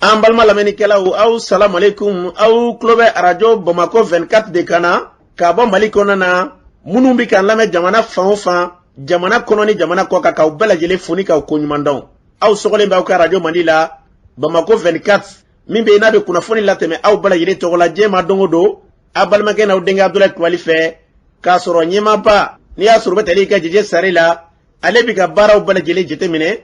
An balima lamɛnnikɛlaw, aw salamualeykum. Aw tulo bɛ Arajo Bamako 24 de kan na k'a bɔ Mali kɔnɔna na. Minnu bɛ k'an lamɛn jamana fan o fan, jamana kɔnɔ ni jamana kɔ kan, k'aw bɛɛ lajɛlen fo ni k'aw koɲuman dɔn. Aw sɔgɔlen bɛ aw ka Arajo Mandi la, Bamako 24, min bɛ yen n'a bɛ kunnafoni latɛmɛ aw bɛɛ lajɛlen tɔgɔ la diɲɛ ma don o don, aw balimakɛ n'aw denkɛ Abudulayi Kulubali fɛ, k'a sɔrɔ ɲɛmaaba n'i y'a sɔrɔ u bɛ tali kɛ Jeje Sare la, ale bɛ ka baaraw bɛɛ lajɛlen jateminɛ,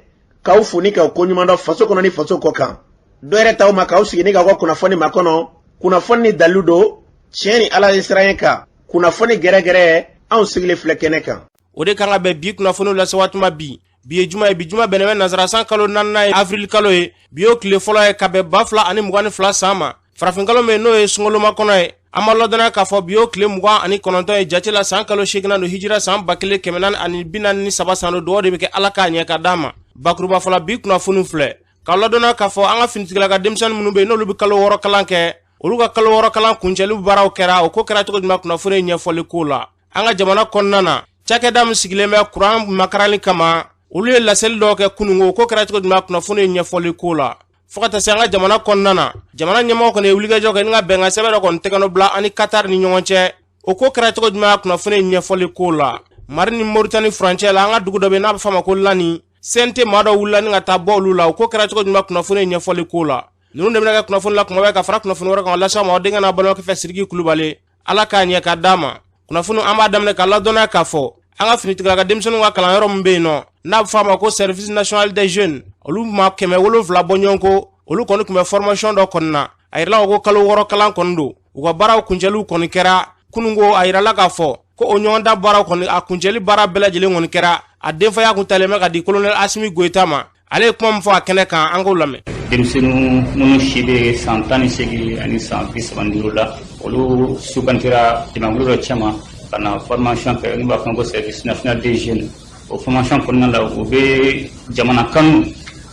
k'aw fo ni k'aw koɲuman dɔn faso kɔnɔ ni faso kɔ kan. Dɔ yɛrɛ t'aw ma k'aw sigi ni k'aw ka kunnafoni makɔnɔ, kunnafoni ni dalilu don, tiɲɛ ni Ala ye siran kan, kunnafoni gɛrɛgɛrɛ, anw sigilen filɛ kɛnɛ kan. O de kan ka bɛn bi kunnafoniw lase waati ma bi. Bi ye juma ye, bi juma bɛnnen bɛ nansarasan kalo naaninan ye, avril kalo ye. Bi y'o tile fɔlɔ ye ka bɛn 2022 san ma, farafinkalo min n'o ye sunkaloma kɔnɔ ye. An b'a ladɔnniya k'a fɔ bi y'o tile 29 ye jate la, san kalo seeginnan don, hijira san 1443 san don. Dugawu de bɛ kɛ, Ala k'a ɲɛ ka d'an ma. Bakuruba fɔlɔ, bi kunnafoniw filɛ k'aw ladɔnniya k'a fɔ an ka finitigila ka denmisɛnnin minnu bɛ yen, n'olu bɛ kalo 6 kalan kɛ, olu ka kalo 6 kalan kuncɛli baaraw kɛra. O ko kɛra cogo jumɛn? Kunnafoni ɲɛfɔli ko la, an ka jamana kɔnɔna na, cakɛda min sigilen bɛ kuran makarali kama, olu ye laseli dɔw kɛ kununko. Ko kɛra cogo jumɛn? Kunnafoni ɲɛfɔli ko la, fo ka taa se an ka jamana kɔnɔna na, jamana ɲɛmɔgɔ kɔni ye wulikajɔ kɛ ni ka bɛnkan sɛbɛn dɔ kɔni tɛgɛnɔ bila ani Katari ni ɲɔgɔn cɛ. O ko kɛra cogo jumɛn? Kunnafoni ɲɛfɔli ko la, Mali ni Moritani furancɛ la, an ka dugu dɔ bɛ n'a bɛ f'a ma ko Lani, CNT maa dɔ wulila ni ka taa bɔ olu la. O ko kɛra cogo jumɛn? Kunnafoni ɲɛfɔli ko la, ninnu de bɛna kɛ kunnafoni la kuma bɛɛ ka fara kunnafoni wɛrɛ kan lase ma, aw denkɛ n'a balimakɛ fɛ, Sidiki Kulubali. Ala k'a ɲɛ ka d'a ma. Kunnafoni, an b'a daminɛ ka ladɔnniya k'a fɔ an ka finitigila ka denmisɛnninw ka kalanyɔrɔ min bɛ yen nɔ, n'a bɛ f'a ma ko Service national des jeunes, olu ma 700 bɔ ɲɔgɔn ko, olu kɔni tun bɛ formation dɔ kɔni na. A yirala ko kalo 6 kalan kɔni don. U ka baaraw kuncɛliw kɔni kɛra kununko. A yirala k'a fɔ ko o ɲɔgɔndan baaraw kɔni, a kuncɛli baara bɛɛ lajɛlen kɔni kɛra. A denfaya kun talen bɛ ka di colonel Asimi Goyita ma. Ale ye kuma min fɔ a kɛnɛ kan, an k'o lamɛn. Denmisɛnnin minnu si bɛ san 18 ani san 35 la, olu sugantira jamakulu dɔ cɛma ka na formation kɛ, n'u b'a fɔ ko Service national des jeunes. O formation kɔnɔna la, u bɛ jamana kanu,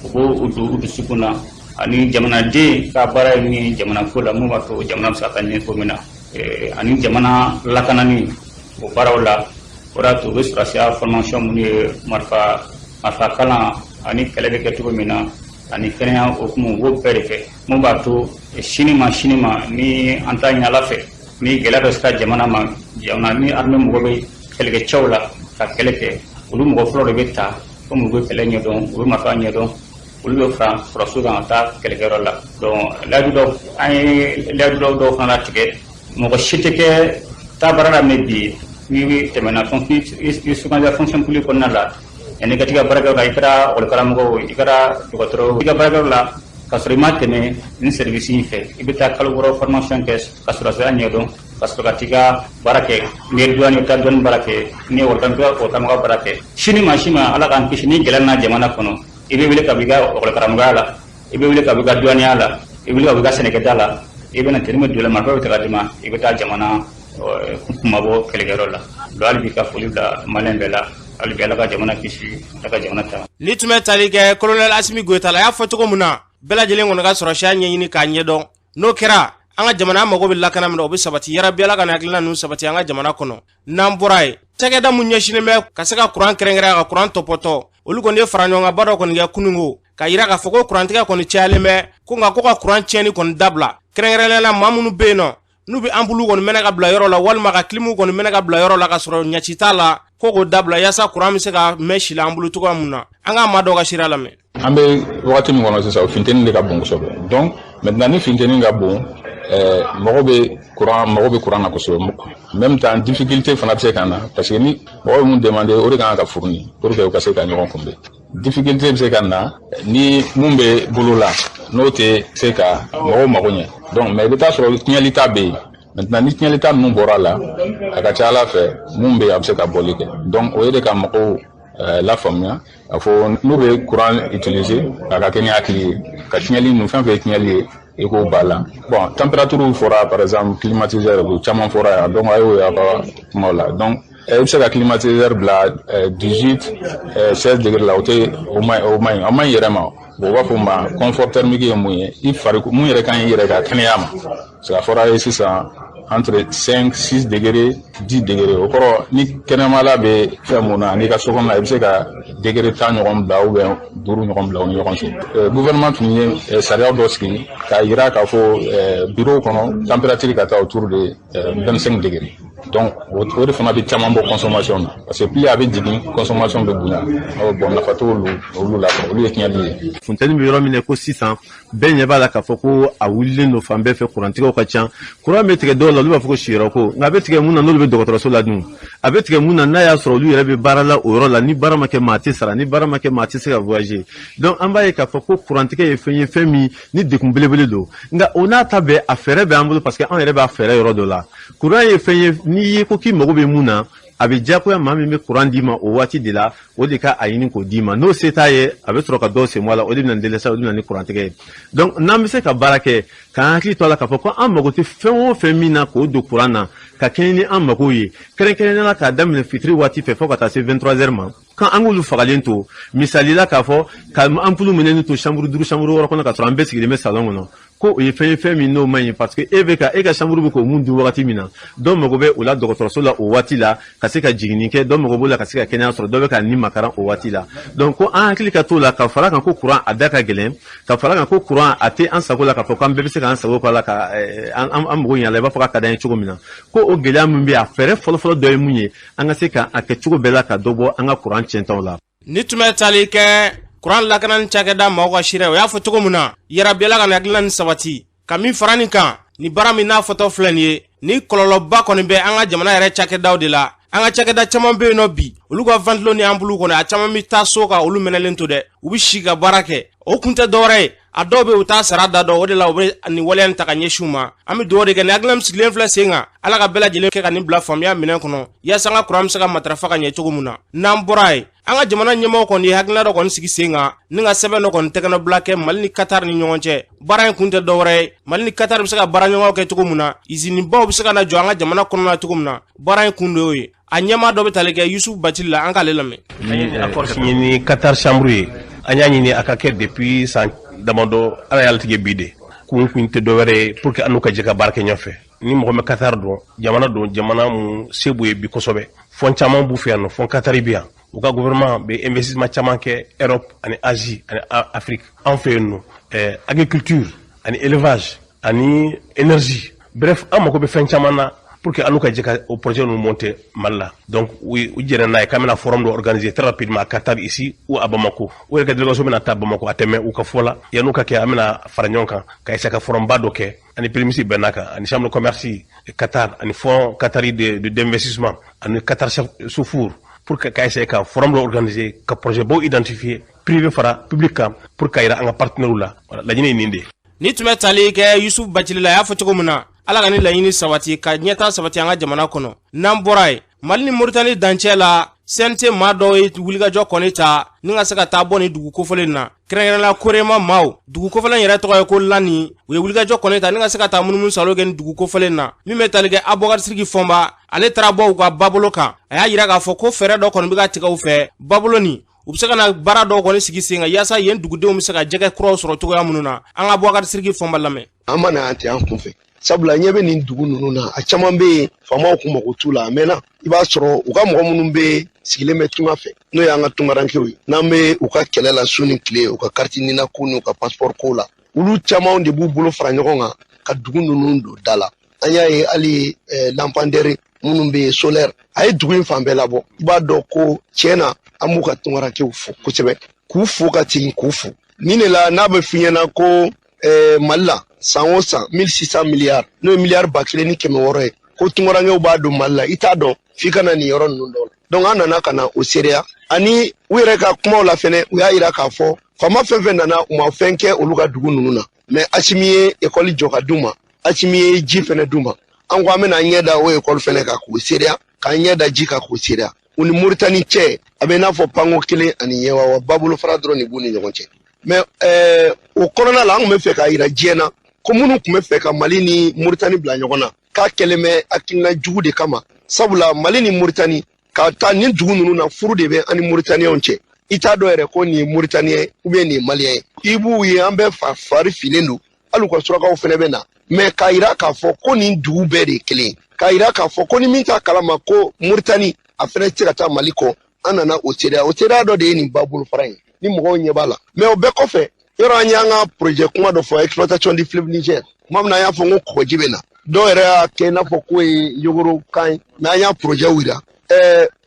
u b'o don u dusukun na, ani jamanaden ka baara ye min ye jamana ko la, mun b'a to jamana bɛ se ka taa ɲɛ cogo min na, ani jamana lakanani o baaraw la. O de y'a to u bɛ sɔrɔdasiya formation minnu ye, marifa marifa kalan ani kɛlɛ bɛ kɛ cogo min na, ani kɛnɛya hukumu, u b'o bɛɛ de kɛ, mun b'a to sini ma sini ma, ni an t'a ɲini Ala fɛ, ni gɛlɛya dɔ sera jamana ma, jamana ni armée mɔgɔ bɛ kɛlɛkɛcɛw la ka kɛlɛ kɛ, olu mɔgɔ fɔlɔ de bɛ ta, komi u bɛ kɛlɛ ɲɛdɔn, u bɛ marifa ɲɛdɔn, olu bɛ fara sɔrɔdasiw kan ka taa kɛlɛkɛyɔrɔ la. Donc layidu dɔw, an ye layidu dɔw fana latigɛ. Mɔgɔ si tɛ kɛ taa baara la mɛ bi n'i tɛmɛna i sugandira fonction publique kɔnɔna la, yanni ka t'i ka baarakɛyɔrɔ la, i kɛra ekɔli o, i kɛra dɔgɔtɔrɔ, i ka baarakɛyɔrɔ la, ka sɔrɔ i ma tɛmɛ nin service in fɛ. I bɛ taa kalo 6 formation kɛ ka sɔrɔdasiya ɲɛdɔn, ka sɔrɔ ka t'i ka baara kɛ. N'i ye douane, i bɛ taa douane baara kɛ. N'i ye ekɔli karamɔgɔ baara kɛ. Sini ma sini ma, Ala k'an kisi, ni gɛlɛya nana jamana kɔnɔ, i bɛ wele ka bɔ i ka ekɔli karamɔgɔya la, i bɛ wele ka bɔ i ka douaniya la, i bɛ wele ka bɔ i ka sɛnɛkɛda la, i bɛna tenue min don i la, marifa bɛ ta ka d'i ma, i bɛ taa jamana kunmabɔ kɛlɛkɛyɔrɔ la. Donc hali bi, ka foli bila maliyɛn bɛɛ la. Hali bi, Ala ka jamana kisi, Ala ka jamana ta. Ni tun bɛ tali kɛ colonel Asimi Goyita la, a y'a fɔ cogo min na, bɛɛ lajɛlen kɔni ka sɔrɔsiya ɲɛɲini k'a ɲɛdɔn, n'o kɛra, an ka jamana mago bɛ lakana min na, o bɛ sabati. Yarabi, Ala ka hakilina ninnu sabati an ka jamana kɔnɔ. N'an bɔra yen, cakɛda mun ɲɛsinnen bɛ ka se ka kuran kɛrɛnkɛrɛn, ka kuran tɔpɔtɔ, olu kɔni ye fara ɲɔgɔnkanba dɔ kɔni kɛ kununko, ka yira k'a fɔ ko kurantigɛ kɔni cayalen bɛ ko, nka ko ka kuran tiɲɛni kɔni dabila, kɛrɛnkɛrɛnnenya la maa minnu bɛ yen nɔ, n'u bɛ ampoule kɔni mɛnɛ ka bila yɔrɔ la, walima ka clim kɔni mɛnɛ ka bila yɔrɔ la ka sɔrɔ ɲaci t'a la, ko k'o dabila yaasa kuran bɛ se ka mɛn si la an bolo cogoya mun na. An k'a maa dɔw ka sira lamɛn. An bɛ wagati min kɔnɔ sisan, funteni de ka bon kosɛbɛ. Donc maintenant, ni funteni ka bon, mɔgɔ bɛ courant, mɔgɔ bɛ courant na kosɛbɛ. En même temps, difficulté fana bɛ se ka na, parce que ni mɔgɔ bɛ mun demander, o de kan ka fournir pour que u ka se ka ɲɔgɔn kunbɛn. Difficulté bɛ se ka na ni mun bɛ bolo la, n'o tɛ se ka mɔgɔw mago ɲɛ. Donc mais i bɛ taa sɔrɔ tiɲɛli ta bɛ yen. Maintenant, ni tiɲɛli ta ninnu bɔra a la, a ka ca Ala fɛ, mun bɛ yen, a bɛ se ka bɔli kɛ. Donc o ye de ka mɔgɔw lafaamuya k'a fɔ n'u bɛ courant utiliser, a ka kɛ ni hakili ye, ka tiɲɛli ninnu, fɛn fɛn ye tiɲɛli ye, i k'o ba la. Bon, température fɔra, par exemple climatiseur, caman fɔra yan. Donc a y'o y'aw ka kumaw la. Donc i bɛ se ka climatiseur bila 18, 16 degré la, o tɛ, o man o man ɲi, o man ɲi yɛrɛ ma. Bon, u b'a fɔ o ma confort thermique ye mun ye i fari, mun yɛrɛ ka ɲi i yɛrɛ ka kɛnɛya ma, parce que a fɔra ye sisan. entre 5, 6 degrés, 10 degrés. O kɔrɔ, ni kɛnɛmala bɛ fɛn mun na, n'i ka so kɔnɔ, i bɛ se ka degré 10 ɲɔgɔn bila ou bien 5 ɲɔgɔn bila u ni ɲɔgɔn cɛ. Gouvernement tun ye sariya dɔ sigi k'a yira k'a fɔ bureau kɔnɔ, température ka taa autour de 25 degrés. Donc o de fana bɛ caman bɔ consommation na, parce que plus a bɛ jigin, consommation bɛ bonya. Bon, nafa t'olu olu la, olu ye tiɲɛni ye. Funteni bɛ yɔrɔ min na ko sisan, bɛɛ ɲɛ b'a la k'a fɔ ko a wulilen don fan bɛɛ fɛ, kurantigɛw ka ca. Kuran bɛ tigɛ dɔw la, olu b'a fɔ ko siyɔrɔ ko, nka a bɛ tigɛ mun na n'olu bɛ dɔgɔtɔrɔso la dun? A bɛ tigɛ mun na n'a y'a sɔrɔ olu yɛrɛ bɛ baara la o yɔrɔ la? Ni baara ma kɛ, maa tɛ sara. Ni baara ma kɛ, maa tɛ se ka voyager. Donc an b'a ye k'a fɔ ko kurantigɛ ye fɛn ye, fɛn min ni degun belebele don. Nka o n'a ta bɛɛ, a fɛɛrɛ bɛ an bolo, parce que anw yɛrɛ b'a fɛɛrɛ yɔrɔ dɔ la. Kuran ye fɛn ye, n'i ye ko k'i mago bɛ mun na, a bɛ diyagoya maa min bɛ kuran d'i ma o waati de la, o de ka a ɲini k'o d'i ma. N'o se t'a ye, a bɛ sɔrɔ ka dɔw sen bɔ a la. O de bɛ na ni délestage, o de bɛ na ni kurantigɛ ye. Donc n'an bɛ se ka baara kɛ k'an hakili to a la k'a fɔ ko an mago tɛ fɛn o fɛn min na k'o don kuran na ka kɛɲɛ ni an mago ye, kɛrɛnkɛrɛnnenya la k'a daminɛ fitiri waati fɛ fo ka taa se 23 heures ma, kan an k'olu fagalen to. Misali la, k'a fɔ ka ampoule minɛni to chambre 5, chambre 6 kɔnɔ, ka sɔrɔ an bɛɛ sigilen bɛ salon kɔnɔ, ko o ye fɛn ye, fɛn min n'o man ɲi, parce que e bɛ ka e ka chambre bɛ k'o mun dun wagati min na, dɔw mago bɛ o la dɔgɔtɔrɔso la o waati la ka se ka jiginni kɛ, dɔw mago b'o la ka se ka kɛnɛya sɔrɔ, dɔw bɛ ka ni makaran o waati la. Donc ko an hakili ka t'o la, ka fara kan ko kuran a da ka gɛlɛn, ka fara kan ko kuran a tɛ an sago la, k'a fɔ k'an bɛɛ bɛ se k'an sago k'a la, ka an mago ɲɛ a la i b'a fɔ k'a ka d'an ye cogo min na. Ko o gɛlɛya min bɛ yen, a fɛɛrɛ fɔlɔfɔlɔ dɔ ye mun ye? An ka se ka a kɛ cogo bɛɛ la ka dɔ bɔ an ka kuran tiɲɛtaw la. Ni tun bɛ tali kɛ kuran lakanani cakɛda maaw ka sira, o y'a fɔ cogo min na, yarabila ka hakilina ni sabati ka min fara nin kan, ni baara min n'a fɔtɔ filɛ nin ye, ni kɔlɔlɔba kɔni bɛ an ka jamana yɛrɛ cakɛdaw de la. An ka cakɛda caman bɛ yen nɔ bi, olu ka ventilo ni ampoule kɔnɔ, a caman bɛ taa so ka olu mɛnɛlen to dɛ, u bɛ si ka baara kɛ. O kun tɛ dɔwɛrɛ ye, a dɔw bɛ yen, u t'a sara da dɔn. O de la u bɛ nin waleya in ta ka ɲɛsin u ma. An bɛ dugawu de kɛ, nin hakilina min sigilen filɛ sen kan, Ala ka bɛɛ lajɛlen kɛ ka nin bila faamuya minɛn kɔnɔ, yaasa an ka kuran bɛ se ka matarafa ka ɲɛ cogo min na. N'an bɔra yen, an ka jamana ɲɛmɔgɔ kɔni ye hakilina dɔ kɔni sigi sen kan ni ka sɛbɛn dɔ kɔni tɛgɛnɔbila kɛ Mali ni Qatar ni ɲɔgɔn cɛ. Baara in kun tɛ dɔwɛrɛ ye, Mali ni Qatar bɛ se ka baara ɲɔgɔn kɛ cogo min na, izinibaw bɛ se ka na jɔ an ka jamana kɔnɔna na cogo min na. Baara in kun de y'o ye. A ɲɛmaa dɔ bɛ tali kɛ Yusuf Batili la, an k'ale lamɛn. An ye accord signé ni Qatar chambre ye. An y'a ɲini a ka kɛ depuis san damadɔ, Ala y'a latigɛ bi de. Kun tɛ dɔwɛrɛ ye, pour que an n'u ka jɛ ka baara kɛ ɲɔgɔn fɛ. Ni mɔgɔ bɛ Qatar dɔn, jamana don, jamana mun se b'u ye bi kosɛbɛ. Fonds caman b'u fɛ yan nɔ, fonds Qatari bɛ yan. U ka gouvernement bɛ investissement caman kɛ Europe ani Asie ani Afrique. An fɛ yen nɔ, agriculture ani élevage ani énergie, bref, an mago bɛ fɛn caman na pour que an n'u ka jɛ ka o projet ninnu monter Mali la. Donc u jɛnna n'a ye k'an bɛna forum dɔ organiser très rapidement à Qatar ici ou à Bamako. U yɛrɛ ka délégation bɛna taa Bamako, a tɛ mɛn u ka fɔ la. Yan'u ka kɛ, an bɛna fara ɲɔgɔn kan ka essayer ka forum ba dɔ kɛ, ani premier ministre bɛnn'a kan, ani chambre de commerce Qatar, ani fonds qatari de d'investissement, ani Qatar Sofour, pour que ka essayer ka forum dɔ organiser, ka projet baw identifier, privé fara public kan, pour ka yira an ka partenaires la. Voilà, laɲini ye nin de ye. Ni tun bɛ tali kɛ Yusuf Bacili la, a y'a fɔ cogo min na, Ala ka ni laɲini sabati, ka ɲɛta sabati an ka jamana kɔnɔ. N'an bɔra yen, Mali ni Moritani dancɛ la, CNT maa dɔw ye wulikajɔ kɔni ta ni ka se ka taa bɔ nin dugu kofɔlen na, kɛrɛnkɛrɛnla Korema maaw. Dugu kofɔlen yɛrɛ tɔgɔ ye ko Lani. U ye wulikajɔ kɔni ta ni ka se ka taa munumunu salo kɛ nin dugu kofɔlen na. Min bɛ tali kɛ Abubakar Siriki Fɔnba, ale taara bɔ u ka babolo kan. A y'a yira k'a fɔ ko fɛɛrɛ dɔ kɔni bɛ ka tigɛ u fɛ babolo nin, u bɛ se ka na baara dɔw kɔni sigi sen kan, yaasa yen dugudenw bɛ se ka jɛgɛ kuraw sɔrɔ cogoya minnu na. An ka Abubakar Siriki Fɔnba lamɛn. An ma na yan ten an kunfɛ, sabula ɲɛ bɛ nin dugu ninnu na, a caman bɛ yen, faamaw kun mago t'u la a mɛnna. I b'a sɔrɔ u ka mɔgɔ minnu bɛ sigilen bɛ tunga fɛ, n'o y'an ka tungarankew ye, n'an bɛ u ka kɛlɛ la su ni tile, u ka carte NINA ko n'u ka passeport ko la, olu caman de b'u bolo fara ɲɔgɔn kan ka dugu ninnu don da la. An y'a ye hali lampadaire minnu bɛ yen, solaire, a ye dugu in fan bɛɛ labɔ. I b'a dɔn ko tiɲɛ na, an b'u ka tungarankew fo kosɛbɛ, k'u fo ka segin k'u fo. Nin de la n'a bɛ f'i ɲɛna ko Mali la, san o san, 1600 miliyari, n'o ye miliyari 1600 ye, ko tungarankew b'a don Mali la, i t'a dɔn f'i ka na nin yɔrɔ ninnu dɔw la. Donc an nana ka na o seereya. Ani u yɛrɛ ka kumaw la fɛnɛ, u y'a yira k'a fɔ faama fɛn fɛn nana, u ma fɛn kɛ olu ka dugu ninnu na, mais Asimi ye ekɔli jɔ ka d'u ma, Asimi ye ji fɛnɛ d'u ma. An ko an bɛna an ɲɛ da o ekɔli fɛnɛ kan k'o seereya, k'an ɲɛ da ji kan k'o seereya. U ni Moritani cɛ, a bɛ n'a fɔ panko kelen ani ɲɛwawa babolo fara dɔrɔn de b'u ni ɲɔgɔn cɛ. Mais o kɔnɔna la, an tun bɛ fɛ k'a yira diɲɛ na ko minnu tun bɛ fɛ ka Mali ni Moritani bila ɲɔgɔn na, k'a kɛlen bɛ hakilina jugu de kama, sabula Mali ni Moritani ka taa nin dugu ninnu na, furu de bɛ an ni Moritaniyɛnw cɛ. I t'a dɔn yɛrɛ ko nin ye Moritaniyɛn ou bien nin ye Maliyɛn ye. I b'u ye, an bɛɛ fari finnen don. Hali u ka surakaw fɛnɛ bɛ na. Mais k'a yira k'a fɔ ko nin dugu bɛɛ de ye kelen, k'a yira k'a fɔ ko ni min t'a kalama ko Moritani a fɛnɛ tɛ se ka taa Mali kɔ. An nana o seereya, o seereya dɔ de ye nin ba bolofara in ni mɔgɔw ɲɛ b'a la. Mais o bɛɛ kɔfɛ, yɔrɔ an y'an ka projet kuma dɔ fɔ, exploitation du fleuve Niger. Tuma min na an y'a fɔ n ko kɔgɔji bɛ na, dɔw yɛrɛ y'a kɛ i n'a fɔ k'o ye yogoro kan ye, mais an y'a projet yira.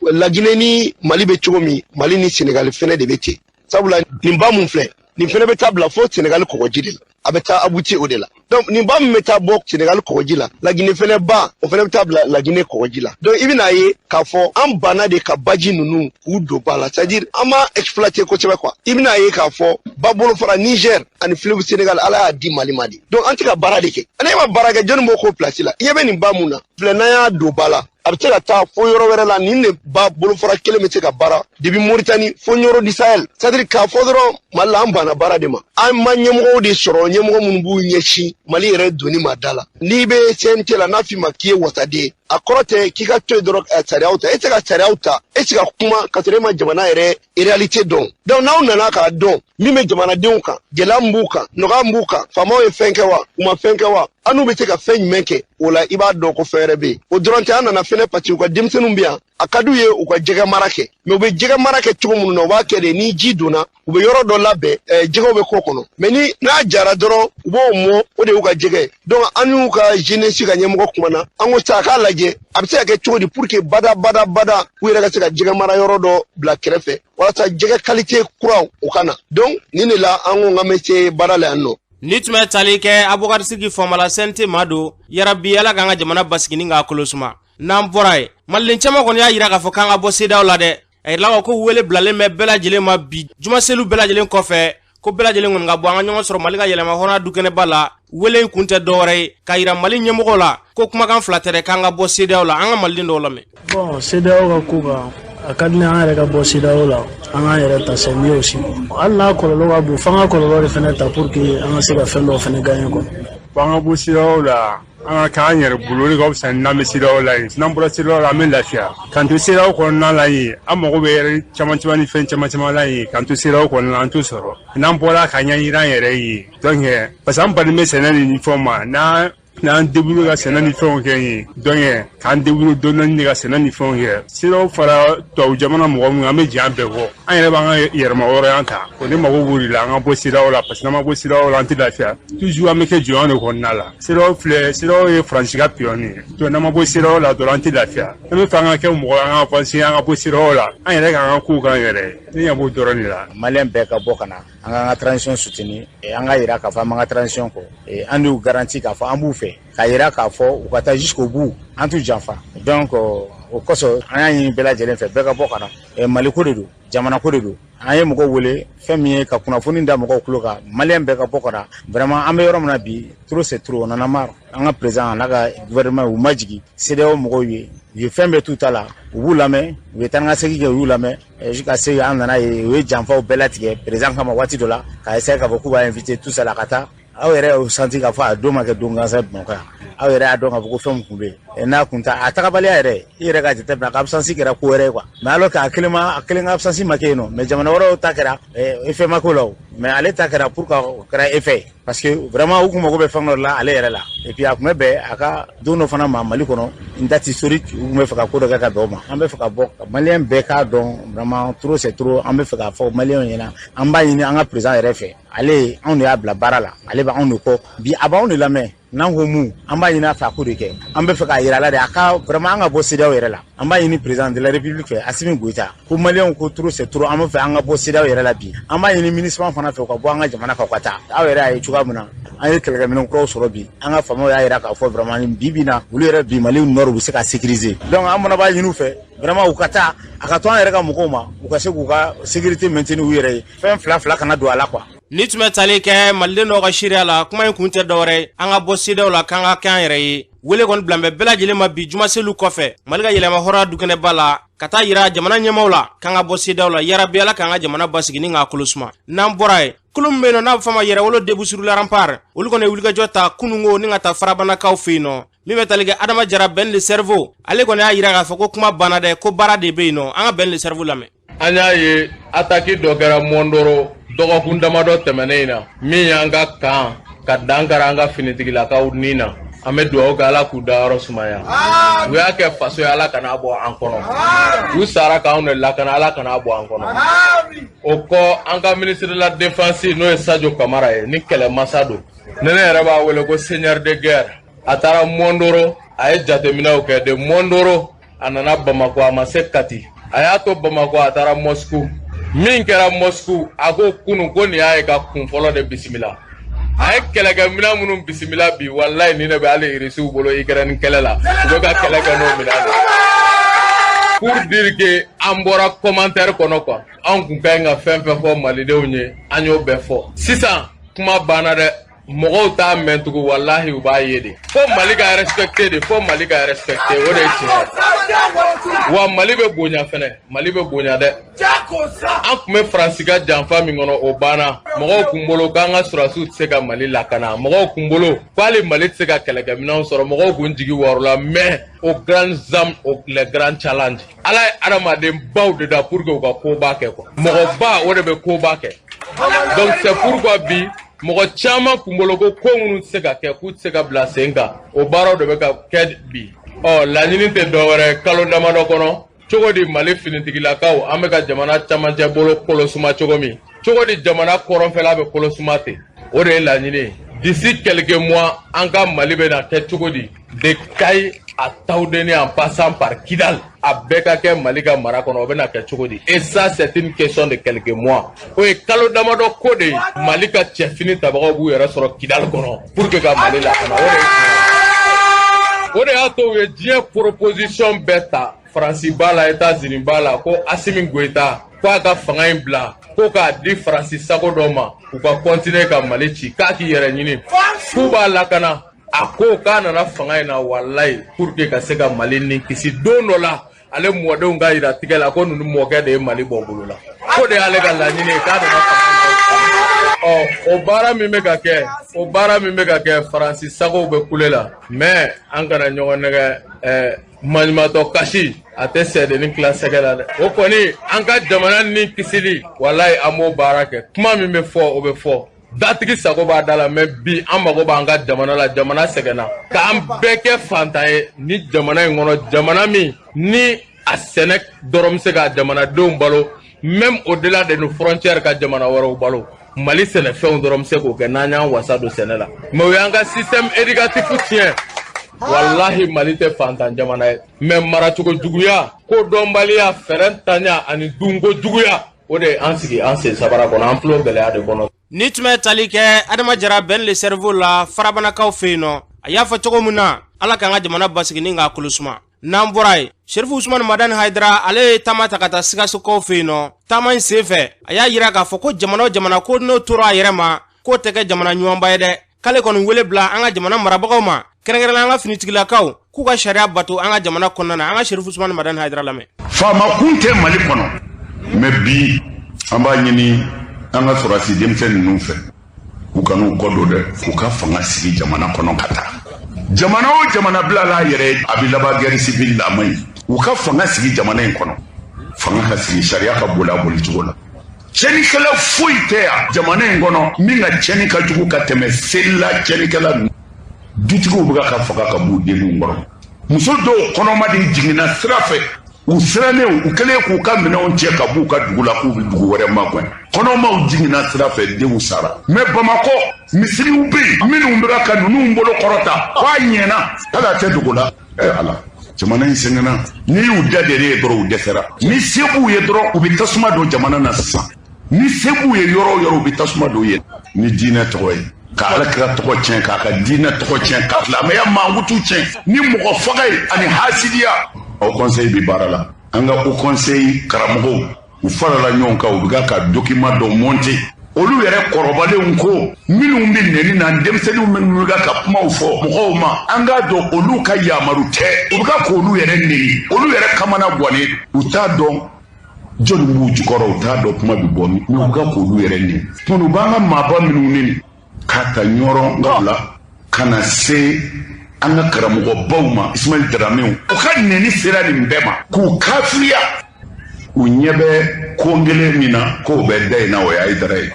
Laginɛ ni Mali bɛ cogo min, Mali ni Senegali fɛnɛ de bɛ ten, sabula nin ba mun filɛ nin fɛnɛ bɛ taa bila fo Senegali kɔgɔji de la, a bɛ taa aboutir o de la. Donc nin ba min bɛ taa bɔ Senegali kɔgɔji la, Laginɛ fɛnɛ ba, o fɛnɛ bɛ taa bila Laginɛ kɔgɔji la. Donc i bɛna ye k'a fɔ an banna de ka baji ninnu k'u don ba la, c'est à dire an ma exploiter kosɛbɛ quoi. I bɛna ye k'a fɔ ba bolofara Niger ani fleuve Sénégal, Ala y'a di Mali ma de. Donc an tɛ ka baara de kɛ. Ne ma baara kɛ, jɔnni b'o k'o place la? I ɲɛ bɛ nin ba mun na filɛ, n'an y'a don ba la, a bɛ se ka taa fo yɔrɔ wɛrɛ la. Nin de ba bolofara kelen bɛ se ka baara depuis Mauritanie fo Nioro du Sahel. C'est à dire k'a fɔ dɔrɔn, Mali la, an banna baara de ma. An ma ɲɛmɔgɔw de sɔrɔ, ɲɛmɔgɔ minnu b'u ɲɛsin Mali yɛrɛ doni ma da la. N'i bɛ CNT la, n'a f'i ma k'i ye wasaden, a kɔrɔ tɛ k'i ka to yen dɔrɔn ka sariyaw ta. E tɛ se ka sariyaw ta, e tɛ se ka kuma ka sɔrɔ e ma jamana yɛrɛ réalité dɔn. Donc n'aw nana k'a dɔn min bɛ jamanadenw kan, gɛlɛya min b'u kan, nɔgɔya min b'u kan, faamaw ye fɛn kɛ wa, u ma fɛn kɛ wa, an n'u bɛ se ka fɛn jumɛn kɛ o la, i b'a dɔn ko fɛn wɛrɛ bɛ yen. O dɔrɔn tɛ, an nana fɛnɛ parce que u ka denmisɛnninw bɛ yan, a ka d'u ye u ka jɛgɛ mara kɛ. Mais u bɛ jɛgɛ mara kɛ cogo minnu na, u b'a kɛ de ni ji donna, u bɛ yɔrɔ dɔ labɛn, jɛgɛw bɛ k'o kɔnɔ. Mais ni n'a jara dɔrɔn, u b'o mɔ, o de y'u ka jɛgɛ ye. Donc an y'u ka jeunesse ka ɲɛmɔgɔ kumana, an ko sisan a k'a lajɛ a bɛ se ka kɛ cogo di pour que bada bada bada u yɛrɛ ka se ka jɛgɛ mara yɔrɔ dɔ bila kɛrɛfɛ, walasa jɛgɛ qualité kuraw u ka na. Donc nin de la an ko k'an bɛ se baara la yan nɔ. Ni tun bɛ tali kɛ Abubakar Sidiki Fɔnbala, CNT ma don. Yarabi, Ala k'an ka jamana basigi ni k'a kolo suma. N'an bɔra yen, maliden caman kɔni y'a yira k'a fɔ k'an ka bɔ CEDEAO la dɛ. A yirala ko wele bilalen bɛ bɛɛ lajɛlen ma bi jumaseliw bɛɛ lajɛlen kɔfɛ, ko bɛɛ lajɛlen kɔni ka bɔ, an ka ɲɔgɔn sɔrɔ Mali ka yɛlɛma hɔrɔnya dukɛnɛba la. Wele in kun tɛ dɔwɛrɛ ye k'a yira Mali ɲɛmɔgɔw la ko kumakan fila tɛ dɛ, k'an ka bɔ CEDEAO la. An ka maliden dɔw lamɛn. Bon, CEDEAO ka ko kan, a ka di ne an yɛrɛ ka bɔ CEDEAO la, an k'an yɛrɛ ta, c'est mieux aussi. Hali n'a kɔlɔlɔ ka bon, f'an ka kɔlɔlɔ de fɛnɛ ta pour que an ka se ka fɛn dɔw fɛnɛ gagner quoi. An ka bɔ CEDEAO la, an ka k'an yɛrɛ bolo, o de ka fisa n'an bɛ CEDEAO la yen. N'an bɔra CEDEAO la, an bɛ lafiya. K'an to CEDEAO kɔnɔna la yen, an mago bɛ yɛrɛ caman caman ni fɛn caman caman la yen. K'an to CEDEAO kɔnɔna la, an t'o sɔrɔ. N'an bɔra ka ɲɛ an yɛrɛ ye, donc parce que an bannen bɛ sɛnɛ ni fɛnw ma, n'an débrouiller ka sɛnɛ ni fɛnw kɛ yen, donc k'an débrouiller dɔɔni dɔɔni ka sɛnɛ ni fɛnw kɛ. CEDEAO fara tubabu jamana mɔgɔ min, an bɛ jɛ an bɛɛ kɔ, an yɛrɛ b'an ka yɛrɛma hɔrɔnya ta. O ne mago b'o de la, an ka bɔ CEDEAO la, parce que n'an ma bɔ CEDEAO la, an tɛ lafiya. Toujours an bɛ kɛ jɔnya de kɔnɔna la. CEDEAO filɛ, CEDEAO ye Faransi ka pion ye. Donc n'an ma bɔ CEDEAO la dɔrɔn, an tɛ lafiya. An bɛ fɛ an ka kɛ mɔgɔ, an ka avancer, an ka bɔ CEDEAO la, an yɛrɛ k'an ka kow k'an yɛrɛ ye. Ne ɲɛ b'o dɔrɔn de la. Maliyɛn bɛɛ ka bɔ ka na an k'an ka transition soutenir, an ka yira k'a fɔ an b'an ka transition kɔ, an y'u garanti k'a fɔ an b'u fɛ, k'a yira k'a fɔ u ka taa jusqu'au bout, an t'u janfa. Donc o kosɔn an y'a ɲini bɛɛ lajɛlen fɛ, bɛɛ ka bɔ ka na. Mali ko de don, jamana ko de don. An ye mɔgɔw wele fɛn min ye ka kunnafoni da mɔgɔw tulo kan, maliyɛn bɛɛ ka bɔ ka na. Vraiment, an bɛ yɔrɔ min na bi, trop c'est trop, on en a marre. An ka président n'a ka gouvernement, u ma jigin CEDEAO mɔgɔw ye, u ye fɛn bɛɛ t'u ta la, u b'u lamɛn, u ye taa ni ka segin kɛ, u y'u lamɛn jusqu'à ce an nana ye u ye janfaw bɛɛ latigɛ président kama waati dɔ la, k'a essayer k'a fɔ k'u b'a inviter tout ça la ka taa. Aw yɛrɛ y'o senti k'a fɔ a don ma kɛ don gansan ye Bamakɔ yan. Aw yɛrɛ y'a dɔn k'a fɔ ko fɛn min tun bɛ yen n'a kun ta a tagabaliya yɛrɛ, i yɛrɛ ka jateminɛ, a ka absence kɛra ko wɛrɛ ye quoi. Mais alors que a kelen ma, a kelen ka absence ma kɛ yen nɔ, mais jamana wɛrɛw ta kɛra effet ma k'o la o, mais ale ta kɛra pour que o kɛra effet ye, parce que vraiment u kun mago bɛ fɛn dɔ la ale yɛrɛ la. Et puis a kun bɛ bɛn a ka don dɔ fana ma Mali kɔnɔ, une date historique, u kun bɛ fɛ ka ko dɔ kɛ ka bɛn o ma. An bɛ fɛ ka bɔ, maliyɛn bɛɛ k'a dɔn, vraiment trop c'est trop. An bɛ fɛ k'a fɔ maliyɛnw ɲɛna, an b'a ɲini an ka président yɛrɛ fɛ, ale anw de y'a bila baara la, ale bɛ anw de kɔ bi, a b'anw de lamɛn. N'an ko mun, an b'a ɲini a fɛ a k'o de kɛ. An bɛ fɛ k'a yira a la de, a ka vraiment an ka bɔ CEDEAO yɛrɛ la. An b'a ɲini président de la République fɛ, Assimi Goïta, ko maliyɛnw ko trop c'est trop, an bɛ fɛ an ka bɔ CEDEAO yɛrɛ la bi. An b'a ɲini MINUSMA fana fɛ u ka bɔ an ka jamana kan, u ka taa. Aw yɛrɛ y'a ye cogoya min na an ye kɛlɛkɛminɛn kuraw sɔrɔ bi, an ka faamaw y'a yira k'a fɔ vraiment bi bi in na, olu yɛrɛ bi Mali nord u bɛ se ka sécuriser. Donc an fana b'a ɲini u fɛ vraiment u ka taa, a ka to an yɛrɛ ka mɔgɔw ma, u ka se k'u ka sécurité maintenir u yɛrɛ ye, fɛn fila fila kana don a la quoi. Ni tun bɛ tali kɛ maliden dɔw ka seereya la, kuma in kun tɛ dɔwɛrɛ ye, an ka bɔ CEDEAO la, k'an ka kɛ an yɛrɛ ye. Wele kɔni bilan bɛ bɛɛ lajɛlen ma bi jumaseliw kɔfɛ Mali ka yɛlɛma hɔrɔnya dukɛnɛba la, ka taa yira jamana ɲɛmaw la k'an ka bɔ CEDEAO la. Yarabi, Ala k'an ka jamana basigi ni k'a kolo suma. N'an bɔra yen, kulu min bɛ yen nɔ n'a bɛ fɔ a ma Yɛrɛwolo Debout sur les Remparts, olu kɔni ye wulikajɔ ta kununko ni ka taa Farabanakaw fɛ yen nɔ. Min bɛ tali kɛ Adama Jara, Ben le Cerveau, ale kɔni y'a yira k'a fɔ ko kuma banna dɛ, ko baara de bɛ yen nɔ. An ka Ben le Cerveau lamɛn. An y'a ye attaque dɔ kɛra Mondoro dɔgɔkun damadɔ tɛmɛnen in na, min y'an ka kan Ka dan kari an ka finitigilakaw ni na. An bɛ dugawu kɛ Ala k'u dayɔrɔ sumaya. U y'a kɛ faso ye, Ala kana bɔ an kɔnɔ. U sara k'anw de lakana, Ala kana bɔ an kɔnɔ. O kɔ, an ka ministre de la défense, n'o ye Sadio Kamara ye, ni kɛlɛmasa don, ne yɛrɛ b'a wele ko seigneur de guerre. A taara Mondoro, a ye jateminɛw kɛ. De Mondoro, a nana Bamako, a ma se Kati. A y'a to Bamako, a taara Moscou. Min kɛra Moscou, a ko kunun ko nin y'a ye ka kun fɔlɔ de bisimila. A ye kɛlɛkɛminɛn minnu bisimila bi, walayi, nin de bɛ hali Irisiw bolo Ukraine kɛlɛ la, u bɛ ka kɛlɛ kɛ n'o minɛn de. Pour dire que an bɔra commentaire kɔnɔ quoi, anw kun ka ɲi ka fɛn fɛn fɔ malidenw ye, an y'o bɛɛ fɔ. Sisan kuma banna dɛ, mɔgɔw t'a mɛn tugun, walahi, u b'a ye de. Fo Mali ka respecter de, fo Mali ka respecter, o de ye tiɲɛ ye. Wa Mali bɛ bonya fɛnɛ, Mali bɛ bonya dɛ. An tun bɛ Faransi ka janfa min kɔnɔ, o banna. Mɔgɔw kun bolo k'an ka sɔrɔdasiw tɛ se ka Mali lakana, mɔgɔw kun bolo k'ale Mali tɛ se ka kɛlɛkɛminɛnw sɔrɔ, mɔgɔw kun jigi wɔrɔ la. Mais aux grandes âmes, aux les grands challenges, Ala ye adamaden baw de da pour que u ka koba kɛ quoi. Mɔgɔba, o de bɛ koba kɛ. Donc c'est pourquoi bi mɔgɔ caman kun bolo ko ko minnu tɛ se ka kɛ, k'u tɛ se ka bila sen kan, o baaraw de bɛ ka kɛ bi. Ɔ, laɲini tɛ dɔwɛrɛ, kalo damadɔ kɔnɔ, cogo di Mali finitigilakaw, an bɛ ka jamana camancɛ bolo kolosuma cogo min, cogo di jamana kɔrɔnfɛla bɛ kolosuma ten, o de ye laɲini ye. D'ici quelques mois, an ka Mali bɛna kɛ cogo di, de Kayes à Taoudeni en passant par Kidal, a bɛɛ ka kɛ Mali ka mara kɔnɔ, o bɛna kɛ cogo di? Et ça, c'est une question de quelques mois. O ye kalo damadɔ ko de ye. Mali ka cɛfini tabagaw b'u yɛrɛ sɔrɔ Kidal kɔnɔ pour que ka Mali lakana, o de ye tiɲɛ ye. O de y'a to u ye diɲɛ proposition bɛɛ ta, Faransi b'a la, États-Unis b'a la, ko Assimi Goïta ko a ka fanga in bila, ko k'a di Faransi sago dɔ ma, u ka continuer ka Mali ci, k'a k'i yɛrɛ ɲini, k'u b'a lakana. A ko k'a nana fanga in na, walayi, pour que ka se ka Mali ni kisi don dɔ la, ale mɔdenw ka yira tigɛ la ko ninnu mɔkɛ de ye Mali bɔ bolo la, ko de y'ale ka laɲini ye, k'a nana fanga in. Ɔ, o baara min bɛ ka kɛ, o baara min bɛ ka kɛ, Faransi sagow bɛ kule la. Mais an kana ɲɔgɔn nɛgɛ, maɲumatɔ kasi a tɛ sɛdennin tila sɛgɛ la dɛ. O kɔni, an ka jamana ni kisili, walayi, an b'o baara kɛ. Kuma min bɛ fɔ, o bɛ fɔ, datigi sago b'a da la. Mais bi, an mago b'an ka jamana la. Jamana sɛgɛnna k'an bɛɛ kɛ fantan ye ni jamana in kɔnɔ, jamana min ni a sɛnɛ dɔrɔn bɛ se ka jamanadenw balo, même au-delà de nos frontières, ka jamana wɛrɛw balo. Mali sɛnɛfɛnw dɔrɔn bɛ se k'o kɛ n'an y'an wasa don sɛnɛ la. Mais u y'an ka système éducatif tiɲɛ. Walahi, Mali tɛ fantan jamana ye, mais maracogo juguya, ko dɔnbaliya, fɛɛrɛ ntanya ani dunko juguya, o de ye an sigi an sen sabara kɔnɔ, an tulo gɛlɛya de kɔnɔ. Ni tun bɛ tali kɛ Adama Jara Ben le cerveau la, Farabanakaw fɛ yen nɔ, a y'a fɔ cogo min na, Ala k'an ka jamana basigi ni k'a kolo suma. N'an bɔra yen, Serifu Usumani Madani Hayidara, ale ye taama ta ka taa Sikasokaw fɛ yen nɔ. Taama in sen fɛ, a y'a yira k'a fɔ ko jamana o jamana ko n'o tora a yɛrɛ ma, k'o tɛ kɛ jamana ɲumanba ye dɛ. K'ale kɔni wele bila an ka jamana marabagaw ma, kɛrɛnkɛrɛnnenya an ka finitigilakaw, k'u ka sariya bato an ka jamana kɔnɔna na. An ka Serifu Usumani Madani Hayidara lamɛn. Faama kun tɛ Mali kɔnɔ, mais bi an b'a ɲini an ka sɔrɔdasi denmisɛn ninnu fɛ, u kan'u kɔ don dɛ, k'u ka fanga sigi jamana kɔnɔ ka taa. Jamana o jamana bilala a yɛrɛ ye, a bɛ laban guerre civile la, a man ɲi. U ka fanga sigi jamana in kɔnɔ, fanga ka sigi, sariya ka boli a bolicogo la. Tiɲɛnikɛla foyi tɛ yan jamana in kɔnɔ min ka tiɲɛni ka jugu ka tɛmɛ selila tiɲɛnikɛla ninnu. Dutigiw bɛ ka faga ka b'u denninw kɔrɔ. Muso dɔw kɔnɔma de jiginna sira fɛ, u sirannen, u kɛlen k'u ka minɛnw cɛ ka b'u ka dugu la k'u bɛ dugu wɛrɛ magɛn, kɔnɔmaw jiginna sira fɛ, denw sara. Mais Bamakɔ misiriw bɛ yen minnu bɛ ka ninnu bolo kɔrɔta k'a ɲɛna, hali a tɛ dogo la. Ɛ Ala, jamana in sɛgɛnna. N'i y'u da dere ye dɔrɔn, u dɛsɛra. Ni se b'u ye dɔrɔn, u bɛ tasuma don jamana na sisan. Ni se b'u ye yɔrɔ o yɔrɔ, u bɛ tasuma don yen ni diinɛ tɔgɔ ye, ka Ala kira tɔgɔ tiɲɛ, k'a ka diinɛ tɔgɔ tiɲɛ, ka silamɛya mankutu tiɲɛ ni mɔgɔ faga ye ani hasidiya. Haut conseil bɛ baara la. An ka haut conseil karamɔgɔw, u farala ɲɔgɔn kan, u bɛ ka document dɔ monter. Olu yɛrɛ kɔrɔbalenw ko minnu bɛ nɛni na, denmisɛnninw minnu bɛ ka kumaw fɔ mɔgɔw ma, an k'a dɔn olu ka yamaru tɛ, u bɛ ka k'olu yɛrɛ nɛni, olu yɛrɛ kamana gannen, u t'a dɔn jɔnni b'u jukɔrɔ, u t'a dɔn kuma bɛ bɔ min, mais u bɛ ka k'olu yɛrɛ nɛni. Tuma u b'an ka maaba minnu nɛni, k'a ta Ɲɔrɔ la ka na se an ka karamɔgɔbaw ma, Ismaël Daramew, u ka nɛni sera nin bɛɛ ma k'u kafiriya. U ɲɛ bɛ ko kelen min na k'o bɛ da in na, o ye Hayidara ye.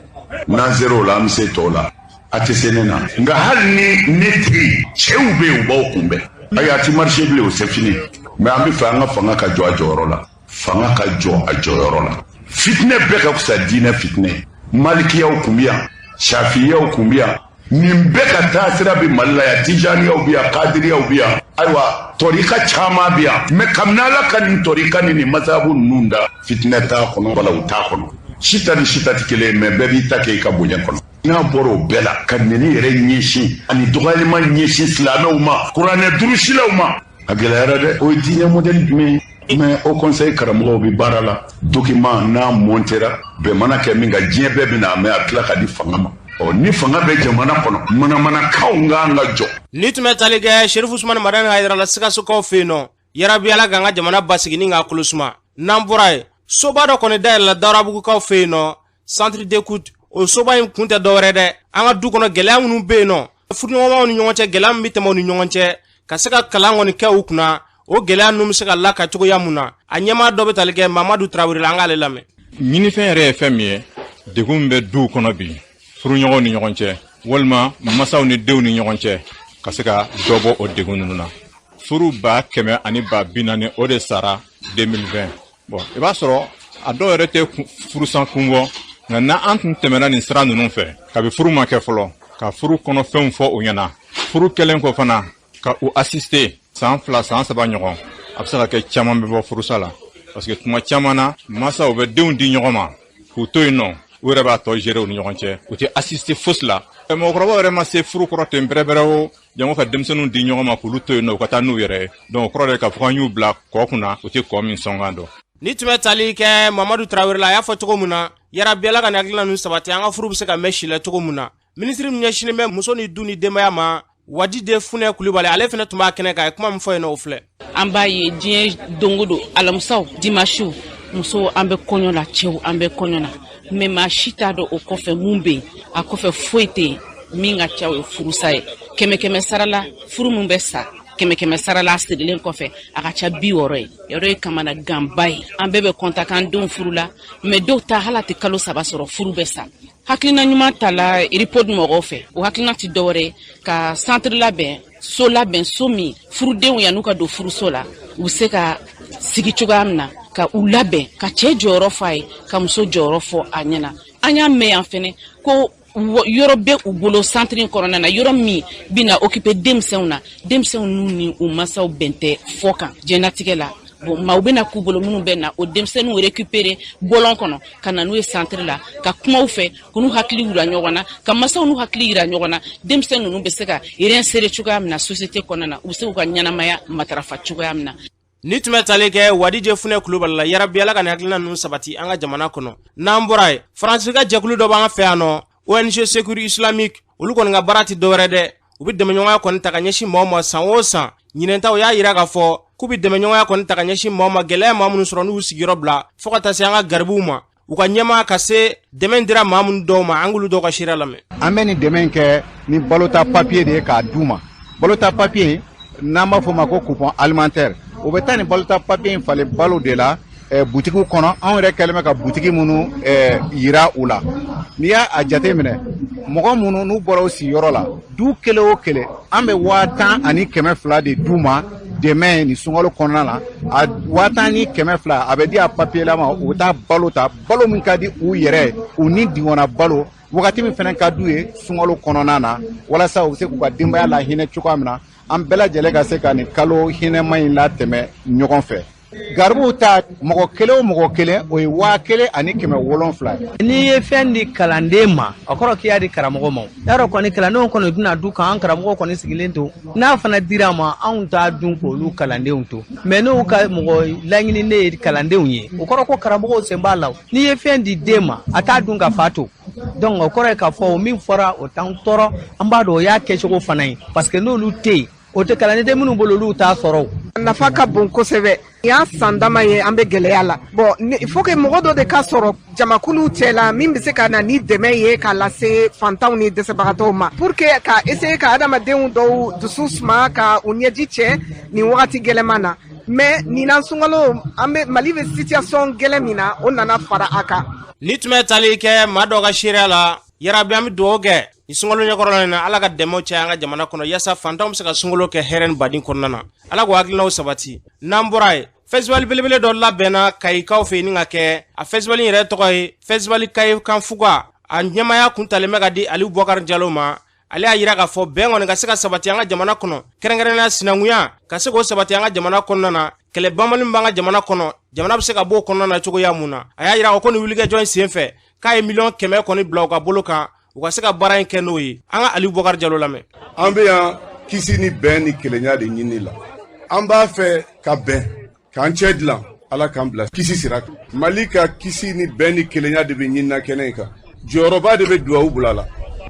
N'an sera o la, an bɛ se tɔw la. A tɛ se ne na, nka hali ni ne tɛ yen, cɛw bɛ yen, u b'aw kunbɛn. Ayi, a tɛ marché bilen, o c'est fini. Mais an bɛ fɛ an ka fanga ka jɔ a jɔyɔrɔ la, fanga ka jɔ a jɔyɔrɔ la. Fitinɛ bɛɛ ka fisa diinɛ fitinɛ ye. Malikiyaw kun bɛ yan, safiyaw kun bɛ yan, nin bɛɛ ka taasira bɛ Mali la yan, tijaniyaw bɛ yan, kadiriyaw bɛ yan, ayiwa tɔrika caman bɛ yan. Mais kabini Ala ka nin tɔrika ni nin masabu ninnu da, fitinɛ t'a kɔnɔ, balawu t'a kɔnɔ. Si ta ni si ta tɛ kelen ye, mais bɛɛ b'i ta kɛ i ka bonya kɔnɔ. N'a bɔra o bɛɛ la, ka nɛni yɛrɛ ɲɛsin ani dɔgɔyalima ɲɛsin silamɛw ma, kuranɛ durusilaw ma, a gɛlɛyara dɛ. O ye diinɛ modèle jumɛn ye? Mais haut conseil karamɔgɔw bɛ baara la. Document n'a montera, bɛn mana kɛ min kan, diɲɛ bɛɛ bɛna a mɛn, a tila ka di fanga ma. Ɔ, ni fanga bɛ jamana kɔnɔ, manamanakanw kan ka jɔ. Ni tun bɛ tali kɛ Serifu Usumani Madani Hayidara la Sikasokaw fɛ yen nɔ, yarabi Ala k'an ka jamana basigi ni k'a kolo suma. N'an bɔra yen, soba dɔ kɔni dayɛlɛla Dawurabugukaw fɛ yen nɔ, centre d'écoute. O soba in kun tɛ dɔwɛrɛ dɛ, an ka du kɔnɔ gɛlɛya minnu bɛ yen nɔ, furuɲɔgɔnmaw ni ɲɔgɔn cɛ, gɛlɛya min bɛ tɛmɛ u ni ɲɔgɔn cɛ, ka se ka kalan kɔni kɛ u kunna, o gɛlɛya ninnu bɛ se ka laka cogoya mun na. A ɲɛmaa dɔ bɛ tali kɛ Mamadu Tarawele la, an k'ale lamɛn. Ɲinifɛn yɛrɛ ye fɛn min ye, degun min bɛ duw kɔnɔ bi, furuɲɔgɔnw ni ɲɔgɔn cɛ walima masaw ni denw ni ɲɔgɔn cɛ, ka se ka dɔ bɔ o degun ninnu na. Furu 140,000, o de sara 2020. Bon, i b'a sɔrɔ a dɔw yɛrɛ tɛ furusa kun bɔ, nka n'an tun tɛmɛna nin sira ninnu fɛ, kabi furu ma kɛ fɔlɔ, ka furu kɔnɔfɛnw fɔ u ɲɛna, furu kɛlen kɔ fana ka u assister san 2, san 3 ɲɔgɔn, a bɛ se ka kɛ caman bɛ bɔ furusa la. Parce que tuma caman na, masaw bɛ denw di ɲɔgɔn ma k'u to yen nɔ, u yɛrɛ b'a tɔ gérer u ni ɲɔgɔn cɛ, u tɛ assister fosi la. Mɔgɔkɔrɔbaw yɛrɛ ma se furu kɔrɔ ten bɛrɛbɛrɛ o, jango ka denmisɛnninw di ɲɔgɔn ma k'olu to yen nɔ, u ka taa n'u yɛrɛ ye. Donc o kɔrɔ de k'a fɔ k'an y'u bila kɔ kunna, u tɛ kɔ min sɔnkan dɔn. Ni tun bɛ tali kɛ Mamadu Tarawele la, a y'a fɔ cogo min na, yarabi Ala ka nin hakilina ninnu sabati, an ka furu bɛ se ka mɛn si la cogo min na. Minisiri min ɲɛsinnen bɛ muso ni du ni denbaya ma, Wajide Funɛ Kulubali, ale fana tun b'a kɛnɛ kan. A ye kuma min fɔ yen nɔ, o filɛ. An b'a ye diɲɛ don o don, alamisaw, dimasiw, musow an bɛ kɔɲɔ la, cɛw an bɛ kɔɲɔ la, mais maa si t'a dɔn o kɔfɛ mun bɛ yen. A kɔfɛ foyi tɛ yen min ka ca, o ye furusa ye. Kɛmɛ kɛmɛ sara la, furu min bɛ sa kɛmɛ kɛmɛ sara la, a sirilen kɔfɛ, a ka ca 60 ye. Yɔrɔ ye kamana ganba ye. An bɛɛ bɛ kɔntan k'an denw furu la, mais dɔw ta hali a tɛ kalo 3 sɔrɔ, furu bɛ sa. Hakilina ɲuman ta la RIPOD mɔgɔw fɛ. O hakilina tɛ dɔwɛrɛ ye ka centre labɛn, so labɛn, so min furudenw yan'u ka don furuso la, u bɛ se ka sigi cogoya min na, ka u labɛn, ka cɛ jɔyɔrɔ fɔ a ye, ka muso jɔyɔrɔ fɔ a ɲɛna. An y'a mɛn yan fɛnɛ ko yɔrɔ bɛ u bolo centre in kɔnɔna na, yɔrɔ min bɛna occuper denmisɛnw na, denmisɛnw n'u ni u masaw bɛn tɛ fɔ kan diɲɛlatigɛ la. Bon, maaw bɛna k'u bolo minnu bɛ na o denmisɛnninw récupérer bɔlɔn kɔnɔ ka na n'u ye centre la, ka kuma u fɛ, k'u n'u hakili yira ɲɔgɔn na, ka masaw n'u hakili yira ɲɔgɔn na, denmisɛnnin ninnu bɛ se ka réinsérer cogoya min na société kɔnɔna na, u bɛ se k'u ka ɲɛnamaya matarafa cogoya min na. Ni tun bɛ tali kɛ Wadije Funɛ Kulubali la, yarabi Ala ka nin hakilina ninnu sabati an ka jamana kɔnɔ. N'an bɔra yen, Faransi ka jɛkulu dɔ b'an fɛ yan nɔ, ONG Secours Islamique. Olu kɔni ka baara tɛ dɔwɛrɛ dɛ, u bɛ dɛmɛɲɔgɔnya kɔni ta ka ɲɛsin maaw ma san o san. Ɲinɛntaw y'a yira k'a fɔ k'u bɛ dɛmɛɲɔgɔnya kɔni ta ka ɲɛsin maaw ma, gɛlɛya maa minnu sɔrɔ n'u y'u sigiyɔrɔ bila, fo ka taa se an ka garibuw ma. U ka ɲɛmaa ka se dɛmɛ dira maa minnu dɔw ma, an k'olu dɔw ka seereya lamɛn. An bɛ nin dɛmɛ in kɛ ni balota papiye de ye k'a d'u ma. Balota papiye, n'an b'a fɔ o ma ko coupon alimentaire, o bɛ taa nin balota papiye in falen balo de la butigiw kɔnɔ. Anw yɛrɛ kɛlen bɛ ka butigi minnu yira u la, n'i y'a jate minɛ, mɔgɔ minnu n'u bɔra u sigiyɔrɔ la, du kelen o kelen, an bɛ 10,200 de d'u ma dɛmɛ nin sunkalo kɔnɔna la. A 10,200, a bɛ di a papiyelama, u bɛ taa balo ta, balo min ka di u yɛrɛ, u ni dingɔnna balo, wagati min fana ka d'u ye sunkalo kɔnɔna na, walasa u bɛ se k'u ka denbaya lahinɛ cogoya min na, an bɛɛ lajɛlen ka se ka nin kalo hinɛma in latɛmɛ ɲɔgɔn fɛ. Garibuw ta, mɔgɔ kelen o mɔgɔ kelen, o ye 1700 ye. N'i ye fɛn di kalanden ma, o kɔrɔ k'i y'a di karamɔgɔ ma. Yarɔ kɔni, kalandenw kɔni tɛna du kan, an karamɔgɔ kɔni sigilen to. N'a fana dira a ma, anw t'a dun k'olu kalandenw to. Mais n'u ka mɔgɔ laɲininen ye kalandenw ye, o kɔrɔ ko karamɔgɔw sen b'a la. N'i ye fɛn di den ma, a t'a dun ka fa to. Donc o kɔrɔ ye k'a fɔ o min fɔra, o t'an tɔɔrɔ. An b'a dɔn o y'a kɛcogo fana ye, parce que n'olu tɛ yen, o tɛ kalanden minnu bolo, olu t'a sɔrɔ. Nafa ka bon kosɛbɛ. Nin y'a san dama ye an bɛ gɛlɛya la. Bon, il faut que mɔgɔ dɔ de ka sɔrɔ jamakulu cɛ la min bɛ se ka na ni dɛmɛ ye k'a lase fantanw ni dɛsɛbagatɔw ma, pour que ka essayer ka adamadenw dɔw dusu suma, ka u ɲɛji cɛ nin wagati gɛlɛman na. Mais ɲinan sunkalo, an bɛ Mali bɛ situation gɛlɛn min na, o nana fara a kan. Ni tun bɛ tali kɛ maa dɔ ka seereya la, yarabi an bɛ dugawu kɛ. Ni sunkalo ɲɛkɔrɔla in na, Ala ka dɛmɛw caya an ka jamana kɔnɔ yaasa fantanw bɛ se ka sunkalo kɛ hɛrɛ ni badin kɔnɔna na. Ala k'o hakilinaw sabati. N'an bɔra yen, festival belebele dɔ labɛnna Kayikaw fɛ yen ni ka kɛ. A festival in yɛrɛ tɔgɔ ye festival Kayi kan fuga. A ɲɛmaaya kun talen bɛ ka di Aliou Boubacar Diallo ma. Ale y'a yira k'a fɔ bɛn kɔni ka se ka sabati an ka jamana kɔnɔ, kɛrɛnkɛrɛnnenya sinankunya ka se k'o sabati an ka jamana kɔnɔna na. Kɛlɛ banbali min b'an ka jamana kɔnɔ, jamana bɛ se ka bɔ o kɔnɔna na cogoya mun na. A y'a yira ko nin wulikajɔ in senfɛ, k'a ye 100 000 000 kɔni bila u ka bolo kan, u ka se ka baara in kɛ n'o ye. An ka Aliou Boubacar Diallo lamɛn. An bɛ yan kisi ni bɛn ni kelenya de ɲini la. An b'a fɛ ka bɛn k'an cɛ dilan. Ala k'an bila kisi sira kan. Mali ka kisi ni bɛn ni kelenya de bɛ ɲinina kɛnɛ in kan. Jɔyɔrɔba de bɛ duwawu bila la.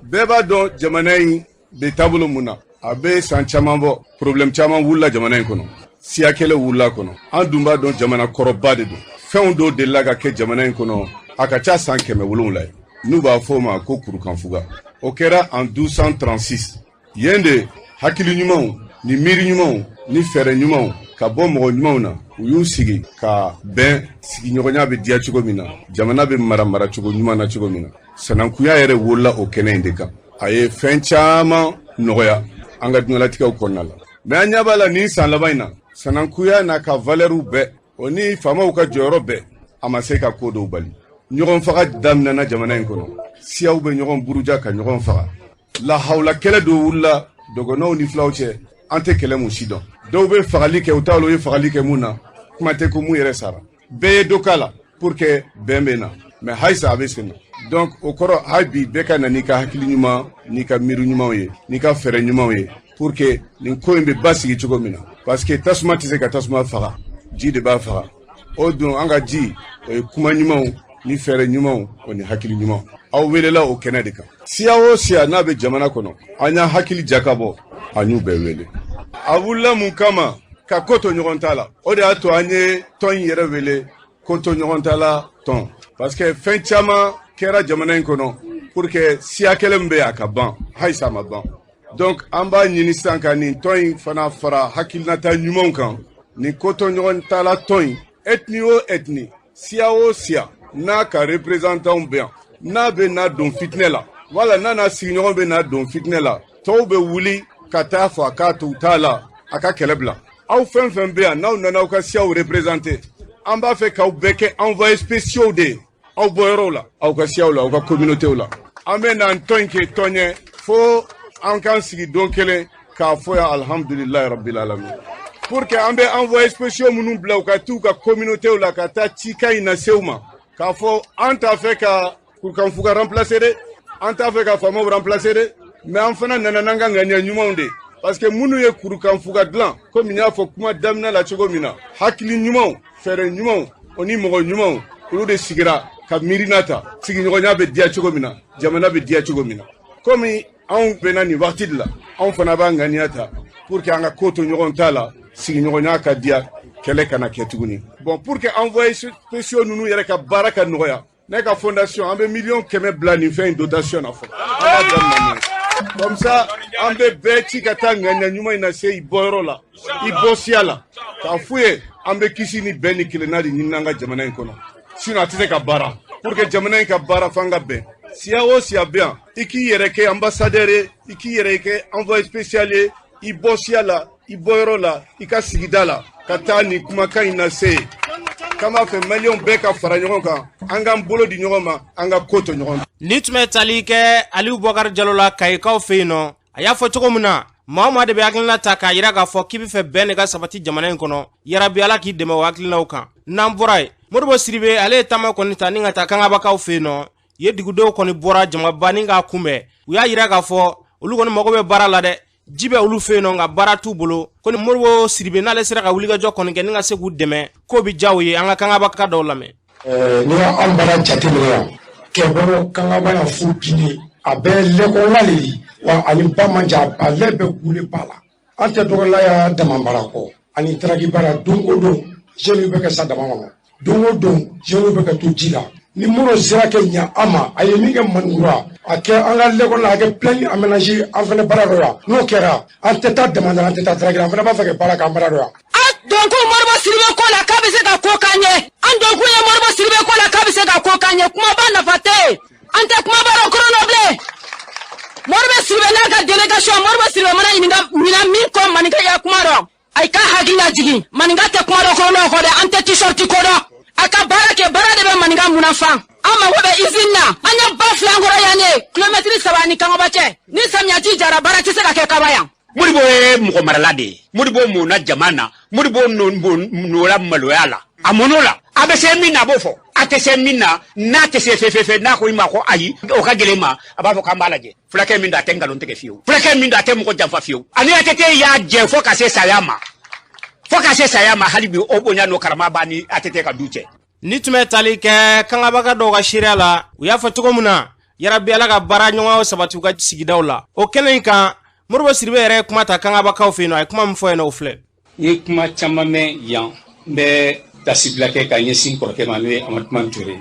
Bɛɛ b'a dɔn jamana in bɛ taabolo mun na. A bɛ san caman bɔ, problème caman wulila jamana in kɔnɔ, siya kɛlɛ wulila kɔnɔ. An dun b'a dɔn jamana kɔrɔba de don. Fɛnw dɔw delila ka kɛ jamana in kɔnɔ, a ka ca san 700 ye, n'u b'a fɔ o ma ko kurukanfuga. O kɛra en 1236. Yen de hakili ɲumanw ni miiri ɲumanw ni fɛɛrɛ ɲumanw ka bɔ mɔgɔ ɲumanw na, u y'u sigi ka bɛn, sigiɲɔgɔnya bɛ diya cogo min na, jamana bɛ mara maracogo ɲuman na cogo min na. Sanankunya yɛrɛ wolola o kɛnɛ in de kan. A ye fɛn caman nɔgɔya an ka diɲɛlatigɛw kɔnɔna la. Mais an ɲɛ b'a la nin san laban in na, sanankuya n'a ka valɛriw bɛɛ, o ni faamaw ka jɔyɔrɔ bɛɛ, a ma se ka ko dɔw bali. Ɲɔgɔn faga daminɛna jamana in kɔnɔ, siyaw bɛ ɲɔgɔn buruja ka ɲɔgɔn faga. Lahawula kɛlɛ dɔw wulila dɔgɔnɔw ni filaw cɛ, an tɛ kɛlɛ mun si dɔn. Dɔw bɛ fagali kɛ, u t'a lɔn u ye fagali kɛ mun na, kuma tɛ ko mun yɛrɛ sara. Bɛɛ ye dɔ k'a la pour que bɛn bɛ na, mais halisa a bɛ sen na. Donc o kɔrɔ, hali bi bɛɛ ka na n'i ka hakili ɲuman n'i ka miiri ɲumanw ye, n'i ka fɛɛrɛ ɲumanw ye, pour que nin ko in bɛ basigi cogo min na. Parce que tasuma tɛ se ka tasuma faga, ji de b'a faga. O dun, an ka ji, o ye kuma ɲumanw ni fɛɛrɛ ɲumanw, o ni hakili ɲumanw. Aw welela o kɛnɛ de kan. Siya o siya n'a bɛ jamana kɔnɔ, an y'an hakili jakabɔ, an y'u bɛɛ wele. A wulila mun kama? Ka ko to ɲɔgɔn ta la. O de y'a to an ye tɔn in yɛrɛ wele ko to ɲɔgɔn ta la tɔn, parce que fɛn caman kɛra jamana in kɔnɔ pour que siya kɛlɛ min bɛ yen, a ka ban. Halisa a ma ban. Donc an b'a ɲini sisan ka nin tɔn in fana fara hakilinata ɲumanw kan. Nin ko to ɲɔgɔn ta la tɔn in, ethnie o ethnie, siya o siya n'a ka représentant bɛ yan, n'a bɛ n'a don fitinɛ la, wala n'a n'a sigiɲɔgɔn bɛ n'a don fitinɛ la, tɔw bɛ wuli ka taa fɔ a k'a to u t'a la, a ka kɛlɛ bila. Aw fɛn fɛn bɛ yan, n'aw nana aw ka siyaw représenter, an b'a fɛ k'aw bɛɛ kɛ envoyés spéciaux de ye aw bɔyɔrɔw la, aw ka siyaw la, aw ka communautéw la. An bɛ n'an tɔn in kɛ tɔn ye fo an k'an sigi don kelen k'a fɔ yan alhamdulilayi rabbil alamin, pour que an bɛ envoyés spéciaux minnu bila u ka t'u ka communautéw la ka taa cikan in lase u ma, k'a fɔ an t'a fɛ ka kurukanfuga remplacer dɛ, an t'a fɛ ka faamaw remplacer dɛ, mais an fana nana n'an ka ŋaniya ɲumanw de, parce que minnu ye kurukanfuga dilan, komi n y'a fɔ kuma daminɛ la cogo min na, hakili ɲumanw, fɛɛrɛ ɲumanw, o ni mɔgɔ ɲumanw, olu de sigira ka miirina ta, sigiɲɔgɔnya bɛ diya cogo min na, jamana bɛ diya cogo min na. Komi anw bɛnna nin wagati de la, anw fana b'an ŋaniya ta pour que an ka ko to ɲɔgɔn ta la, sigiɲɔgɔnya ka diya, kɛlɛ kana kɛ tuguni. Bon, pour que envoyés spéciaux ninnu yɛrɛ ka baara ka nɔgɔya, ne ka fondation, an bɛ 100 000 000 bila nin fɛn in dotation na fɔlɔ. An b'a daminɛ n'o ye. Comme ça an bɛ bɛɛ ci ka taa ŋaniya ɲuman in na se i bɔyɔrɔ la, i bɔ siya la, k'a f'u ye an bɛ kisi ni bɛn ni kelenna de ɲini an ka jamana in kɔnɔ. Sinon a tɛ se ka baara. Pour que jamana in ka baara, f'an ka bɛn. Siya o siya bɛ yan, i k'i yɛrɛ kɛ ambassadeur ye, i k'i yɛrɛ kɛ envoyé spécial ye i bɔ siya la, i bɔyɔrɔ la, i ka sigida la, ka taa nin kumakan in lase yen k'an b'a fɛ maliyɛnw bɛɛ ka fara ɲɔgɔn kan, an k'an bolo di ɲɔgɔn ma, an ka ko to ɲɔgɔn. Ni tun bɛ tali kɛ Aliou Boubacar Diallo la Kayikaw fɛ yen nɔ. A y'a fɔ cogo min na, maa o maa de bɛ hakilina ta k'a yira k'a fɔ k'i bɛ fɛ bɛn de ka sabati jamana in kɔnɔ, yarabi Ala k'i dɛmɛ o hakilinaw kan. N'an bɔra yen, Modibo Sidibe, ale ye taama kɔni ta ni ka taa Kangabakaw fɛ yen nɔ. Ye dugudenw kɔni bɔra jamaba ni k'a kunbɛn. U y'a yira k'a fɔ olu kɔni mago bɛ baara la dɛ, ji bɛ olu fɛ yen nɔ, nka baara t'u bolo. Ko ni Modibo Sidibe n'ale sera ka wulikajɔ kɔni kɛ ni ka se k'u dɛmɛ, k'o bɛ diya u ye. An ka Kangabaka dɔw lamɛn. N'i y'anw baara jateminɛ yan, kɛ bɔ Kangaba yan fo Gine, a bɛɛ lɛkɔnɔna le ye wa, ani ba man jan, a lɛ bɛɛ gule ba la. An tɛ dɔgɔla ya dama baara kɔ ani taraki baara. Don o don, jeunes bɛ kɛ sa dama kɔnɔ. Don o don, jeunes bɛ ka to ji la. Ni minnu sera kɛ ɲa an ma, a ye min kɛ Maninkura, a kɛ an ka lɛkɔnɔ la, a kɛ plaine aménagée an fana baara dɔ yan. N'o kɛra, an tɛ taa dama, an tɛ taa taraki, an fana b'a fɛ ka baara kɛ an baara dɔ yan. An donkun Modibo Sidibe ko la k'a bɛ se ka ko k'an ye. An donkun ye Modibo Sidibe ko la k'a bɛ se ka ko k'an ye. Kumaba nafa tɛ yen, an tɛ kumaba dɔ kɔrɔ nɔ bilen. Moribo Sidibe n'a ka délégation, Moribo Sidibe mana ɲininka ɲina min kɔ maninka ya kuma dɔn, a ka hakili lajigin. Maninka tɛ kuma dɔ kɔnɔ kɔ dɛ, an tɛ t-shirt ko dɔn. A ka baara kɛ, baara de bɛ maninka munafan. An mago bɛ usine na. An ye ba fila kɔrɔ yan ne kilomɛtiri 3 ni Kangaba cɛ. Ni samiyaji jara, baara tɛ se ka kɛ kaba yan. Modibo ye mɔgɔ marala de ye. Modibo mɔna jama na. Modibo nora maloya la, a mɔn'o la. A bɛ se min na, a b'o fɔ. A tɛ se min na, n'a tɛ se fefefe, n'a ko i ma ko ayi, o ka gɛlɛn ma, a b'a fɔ k'an b'a lajɛ. Fulakɛ min don, a tɛ nkalon tigɛ fiyewu. Fulakɛ min don, a tɛ mɔgɔ janfa fiyewu. Ani ATT y'a jɛ fo ka se saya ma, fo ka se saya ma. Hali bi o bonya n'o karama b'a ni ATT ka du cɛ. Ni tun bɛ tali kɛ Kangabaka dɔw ka seereya la, u y'a fɔ cogo min na, yarabi Ala ka baara ɲɔgɔnyaw sabati u ka sigidaw la. O kɛnɛ in kan, Moribo Sidibe yɛrɛ ye kuma ta Kangabakaw fɛ yen nɔ. A ye kuma min fɔ yen nɔ, o filɛ. N ye kuma caman mɛn yan. N bɛ tasibila kɛ ka ɲɛsin kɔrɔkɛ ma, n'o ye Amadu Tumani Ture,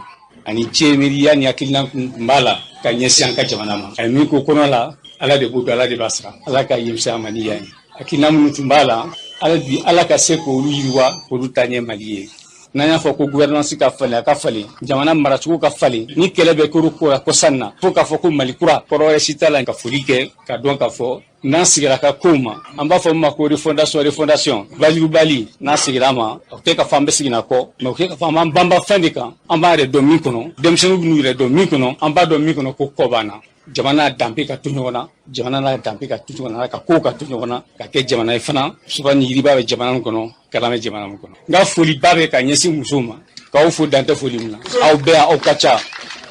ani cɛmiriya ni hakilina kun b'a la ka ɲɛsin an ka jamana ma. A ye min ko kɔnɔ la, Ala de b'o dɔn, Ala de b'a sara. Ala ka yemisɛn a ma ni yan ye. Hakilina minnu tun b'a la, ala bi Ala ka se k'olu yiriwa, k'olu taa ɲɛ Mali ye. N'an y'a fɔ ko gouvernance ka falen, a ka falen, jamana maracogo ka falen, ni kɛlɛ bɛ koro ko la kɔsan na, fo k'a fɔ ko Mali kura, kɔrɔ wɛrɛ si t'a la. Ka foli kɛ, ka dɔn k'a fɔ n'an sigira ka kow ma, an b'a fɔ min ma ko refondation, refondation balibali, n'an sigira a ma, o tɛ k'a fɔ an bɛ segin a kɔ, mais o tɛ k'a fɔ an b'an banba fɛn de kan. An b'a yɛrɛ dɔn min kɔnɔ, denmisɛnninw b'u yɛrɛ dɔn min kɔnɔ, an b'a dɔn min kɔnɔ ko kɔ b'an na. Jamana danbe ka to ɲɔgɔn na, jamana n'a danbe ka to ɲɔgɔn na, ka kow ka to ɲɔgɔn na, ka kɛ jamana ye fana suba ni yiriba bɛ jamana min kɔnɔ, kalan bɛ jamana min kɔnɔ. N ka foliba bɛ ka ɲɛsin musow ma, k'aw fo dantɛ foli min na. Aw bɛɛ yan, aw ka ca.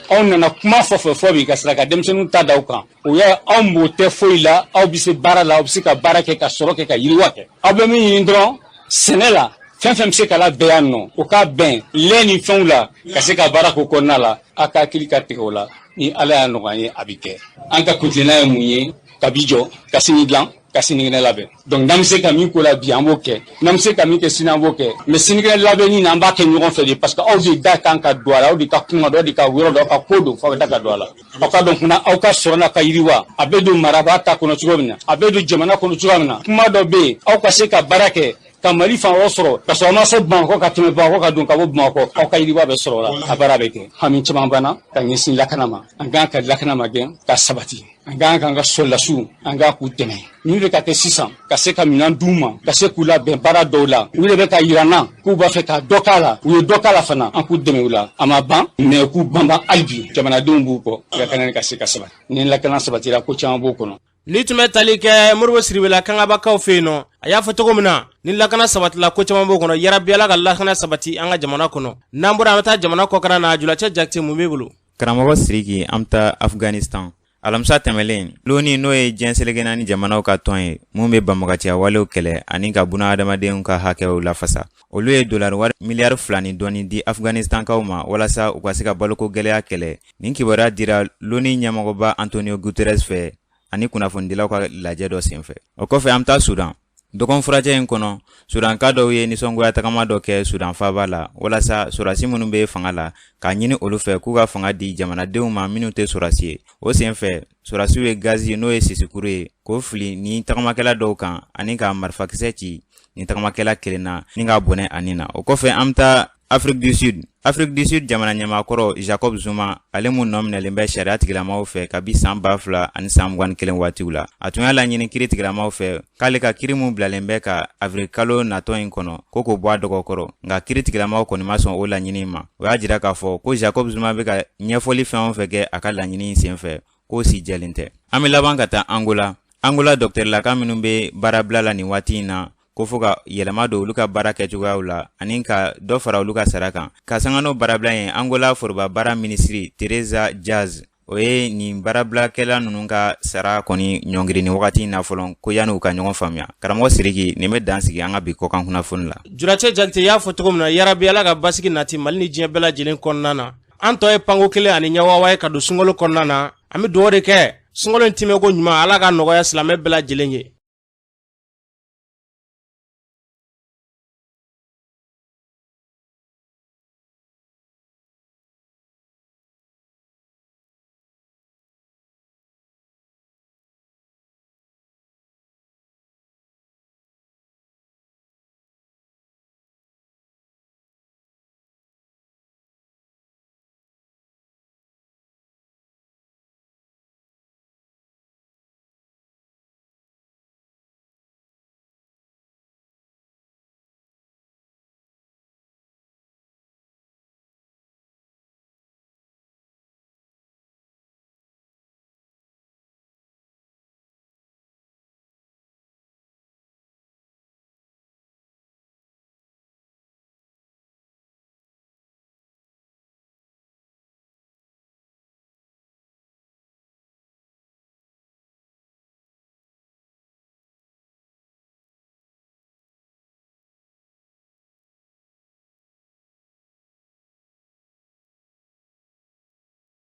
Aw nana kuma fɔ fɔ fɔ bi ka sira ka denmisɛnninw ta da aw kan. O y'a aw m'o tɛ foyi la, aw bɛ se baara la, aw bɛ se ka baara kɛ, ka sɔrɔ kɛ, ka yiriwa kɛ. Aw bɛ min ɲini dɔrɔn sɛnɛ la, fɛn fɛn bɛ se ka labɛn yan nɔ, o ka bɛn lɛ ni fɛnw la, ka se ka baara k'o kɔnɔna la. A ka hakili ka tigɛ o la. Ni Ala y'a nɔgɔya an ye, a bɛ kɛ. An ka kuntilenna ye mun ye? Ka bi jɔ, ka sini dilan, ka sinikɛnɛ labɛn. Donc n'an bɛ se ka min ko la bi, an b'o kɛ. N'an bɛ se ka min kɛ sini, an b'o kɛ. Mais sinikɛnɛ labɛnni na, an b'a kɛ ɲɔgɔn fɛ de, parce que aw de da kan ka don a la, aw de ka kuma don, aw de ka yɔrɔ dɔn, aw ka ko don, f'aw da ka don a la. Aw ka dɔn fana, aw ka sɔrɔ n'a ka yiriwa, a bɛ don marabaa ta kɔnɔ cogo min na, a bɛ don jamana kɔnɔ cogoya min na. Kuma dɔ bɛ yen, aw ka se ka baara kɛ ka Mali fan wɛrɛ sɔrɔ, ka sɔrɔ an ma se Bamakɔ, ka tɛmɛ Bamakɔ, ka don ka bɔ Bamakɔ, aw ka yiriwa bɛ sɔrɔ o la, a baara bɛ kɛ. Hami caman banna ka ɲɛsin lakana ma. An kan ka lakana ma gɛn ka sabati. An kan k'an ka sɔrɔdasiw, an kan k'u dɛmɛ. Min bɛ ka kɛ sisan, ka se ka minɛn d'u ma, ka se k'u labɛn baara dɔw la, u yɛrɛ bɛ ka yira n na k'u b'a fɛ ka dɔ k'a la. U ye dɔ k'a la fana, an k'u dɛmɛ u la. A ma ban, mais k'u banban hali bi, jamanadenw b'u kɔ. Lakana ka se ka sabati. Ni lakana sabatira, ko caman b'o kɔnɔ. Ni tun bɛ tali kɛ Moribo Sidibe la Kangabakaw fɛ yen nɔ, a y'a fɔ cogo min na, ni lakana sabatila, ko caman b'o kɔnɔ. Yarabi Ala ka lakana sabati an ka jamana kɔnɔ. N'an bɔra, an bɛ taa jamana kɔkan na. Julacɛ Jakite, mun b'e bolo? Karamɔgɔ Siriki, an bɛ taa Afganistan. Alamisa tɛmɛlen, l'ONU, n'o ye diɲɛ seleke naani jamanaw ka tɔn ye mun bɛ banbaganciya walew kɛlɛ ani ka buna adamadenw ka hakɛw lafasa, olu ye dolari wari miliyari 2 ni dɔɔni di Afganistankaw ma walasa u ka se ka baloko gɛlɛya kɛlɛ. Nin kibaruya dira l'ONU ɲɛmɔgɔba Antonio Guterres fɛ ani kunnafonidilaw ka lajɛ dɔ senfɛ. O kɔfɛ, an bɛ taa Sudan. Dɔgɔkun furancɛ in kɔnɔ, Sudanka dɔw ye nisɔngoya tagama dɔ kɛ Sudan faaba la walasa sɔrɔdasi minnu bɛ fanga la, k'a ɲini olu fɛ k'u ka fanga di jamanadenw ma minnu tɛ sɔrɔdasi ye. O senfɛ, sɔrɔdasiw ye gazi, n'o ye sisikuru ye, k'o fili ni tagamakɛla dɔw kan ani ka marifakisɛ ci ni tagamakɛla kelen na ni k'a bɔnɛ a ni na. O kɔfɛ, an bɛ taa Afrique du Sud. Afrique du Sud jamana ɲɛmaakɔrɔ Jacob Zuma, ale mun nɔ minɛlen bɛ sariya tigilamaw fɛ kabi san 2021 waatiw la, a tun y'a laɲini kiri tigilamaw fɛ k'ale ka kiri mun bilalen bɛ ka avril kalo natɔ in kɔnɔ, ko k'o bɔ a dɔgɔkɔrɔ. Nka kiri tigilamaw kɔni ma sɔn o laɲini ma. O y'a jira k'a fɔ ko Jacob Zuma bɛ ka ɲɛfɔli fɛn o fɛn kɛ a ka laɲini in senfɛ, k'o si jɛlen tɛ. An bɛ laban ka taa Angola. Angola dɔkitɛrilaka minnu bɛ baarabila la nin waati in na, ko fo ka yɛlɛma don olu ka baara kɛcogoyaw la ani ka dɔ fara olu ka sara kan, ka sanga n'o baarabila ye. Angola foroba baara minisiri Teresa Jazz, o ye nin baarabilakɛla ninnu ka sara kɔni ɲɔngiri nin wagati in na fɔlɔ, ko yanni u ka ɲɔgɔn faamuya. Karamɔgɔ Siriki, nin bɛ dan sigi an ka bi kɔkan kunnafoni la. Julacɛ Jakite y'a fɔ cogo min na, yarabi Ala ka basigi nati Mali ni diɲɛ bɛɛ lajɛlen kɔnɔna na. An tɔ ye panko kelen ani ɲɛwawa ye ka don sunkalo kɔnɔna na. An bɛ dugawu de kɛ sunkalo in timɛko ɲuman, Ala ka nɔgɔya silamɛ bɛɛ lajɛlen ye.